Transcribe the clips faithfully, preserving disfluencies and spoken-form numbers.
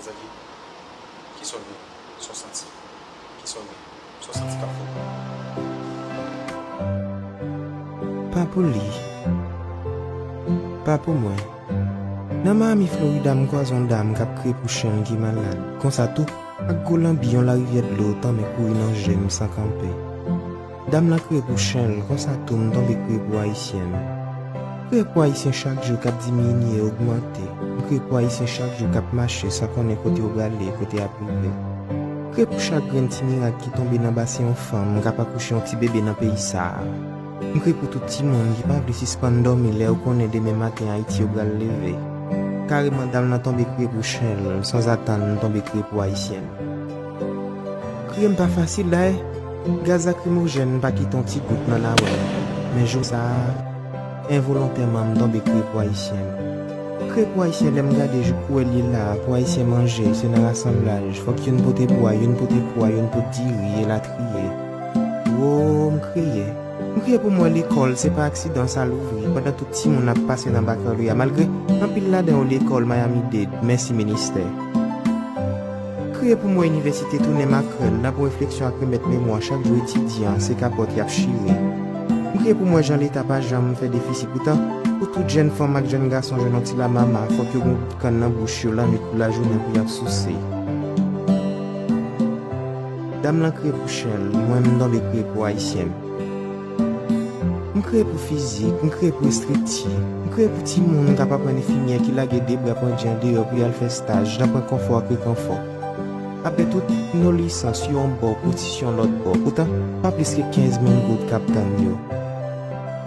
Zaki, kisa w gen? Sa w santi? Kisa w gen? Sa w santi k ap fè w? Pa pou li. Pa pou mwen. Nan Miami, Florida, m kwaze yon dam k ap kriye pou chen l ki malad. Konsa tou, ak gwo lanbi yon larivyè dlo tanmen kouri nan je m san kanpe. Dam lan kriye pou chen l, konsa tou m tonbe kriye pou Ayisyen m. M kriye pou Ayisyen chak jou k ap diminye, ogmante. M kriye pou Ayisyen chak jou k ap mache san konnen kote yo prale, kote y ap rive. M kriye pou chak grenn ti mirak ki tonbe nan basen yon fanm k ap akouche yon ti bebe nan peyi sa a. M kriye pou tout timoun ki pa vle sispann dòmi lè yo konnen demen maten Ayiti yo pral leve. Kareman dam lan tonbe kriye pou chen l, sanzatann m tonbe kriye pou Ayisyen m. Kriye m pa fasil dayè. Gaz lakrimojèn pa kite yon ti gout nan lawè m. Men jou sa a, envolontèman, m tonbe kriye pou Ayisyen m. Kriye pou Ayisyen lè m gade jou kwèl ye la a, pou Ayisyen manje, se nan rasanblaj. Fòk youn pote bwa, youn pote pwa, youn pot diri, elatriye. Wo, m kriye. M kriye pou m wè lekòl, se pa aksidan sa louvri, pandan tout timoun ap pase nan bakalorya, malgre anpil ladan yo lekòl Miami-Dade, mèsi ministè. M kriye pou m wè inivèsite tounen makrèl, nan pou refleksyon ak remèt memwa chak jou etidyan, se kapòt y ap chire. M kriye pou m wè jan Leta pa janm fè defisi, poutan, pou tout jèn fanm ak jèn gason jwenn yon ti lamama, fòk yo gen yon bout kann nan bouch yo lannwit kou lajounen pou y ap souse. Dam lan kriye pou chen l, mwen m tonbe kriye pou Ayisyen m. M kriye pou fizik, m kriye pou estrikti, m kriye pou timoun k ap aprann enfimyè ki lage de bra pandye andeyò pou y al fè staj, nan pwen konfò ak rekonfò. Apre tout, nou lisans yon bò, pwotisyon lòt bò. Poutan, pa plis ke kenz mil goud k ap tann yo.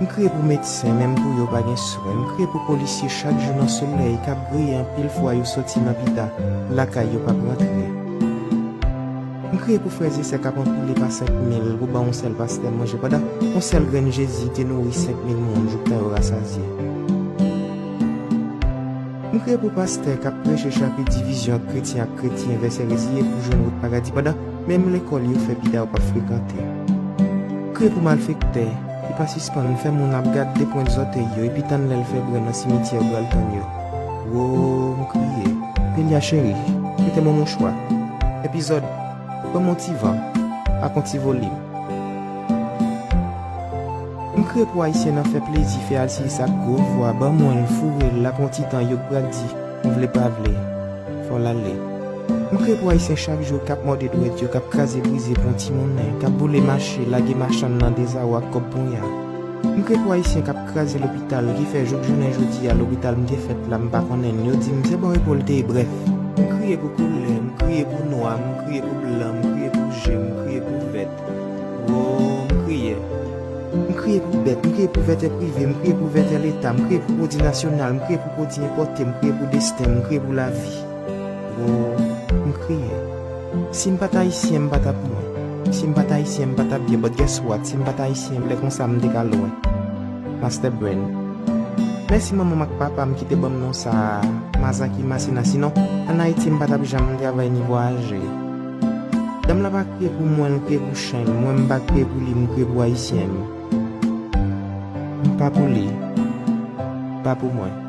M kriye pou medsen, menm pou yo pa gen swen. M kriye pou polisye chak jou nan solèy k ap griye, anpil fwa yo soti nan pita lakay yo p ap rantre. M kriye pou frè e sè k ap anpile pa senk mil pou ban yon sèl pastè manje, pandan yon sèl grenn Jezi te nouri senk mil moun jouk tan yo rasazye. M kriye pou pastè k ap preche chapit divizyon ant kretyen ak kretyen, vèsè reziye pou jwenn wout paradi, pandan menm lekòl yo fè pita yo p ap frekante. M kriye pou malfektè ki pa sispann fè moun ap gad de pwent zòtèy yo epi tann lè l fè brè nan simityè yo pral tann yo. Wo, m kriye. Pelia cheri, kite m yon mouchwa. Epizòd, ban m yon ti van ak yon ti volim. M kriye pou Ayisyen nan fè plezi, fè alsiyis ak gwo vwa, ban mwen l, foure l, apre yon ti tan yo k pral di, m vle pa vle, fò l ale. M kriye pou Ayisyen chak jou k ap mòde dwèt yo, k ap kraze brize pou yon ti monnen, k ap boule mache, lage machann nan dezawo ak kòb ponya. M kriye pou Ayisyen k ap kraze lopital, ki fè jouk jounen jodi a lopital m te fèt la m pa konnen l, yo di m se bò repo l te ye, brèf. M kriye pou koulè, m kriye pou nwa, m kriye pou blan, m kriye pou je, m kriye pou vèt. Wo, m kriye. M kriye pou bèt, m kriye pou vètè prive, m kriye pou vètè leta, m kriye pou pwodui nasyonal, m kriye pou pwodui enpòte, m kriye pou desten, m kriye pou lavi. Wo, m kriye. Si m pa t ayisyen, m pa t ap mwen. Si m pa t ayisyen, m pa t ap byen, but guess what? Si m pa t ayisyen, lè konsa m te ka lwen. Master Brain. Mèsi manman m ak papa m ki te ban m non sa a, Mazaki Masina. Sinon, ann Ayiti, m pa t ap janm travay ni vwayaje. Dam la pa kriye pou mwen, l kriye pou chen l. Mwen, m pa kriye pou li, m kriye pou Ayisyen m. M pa pou li. Pa pou mwen.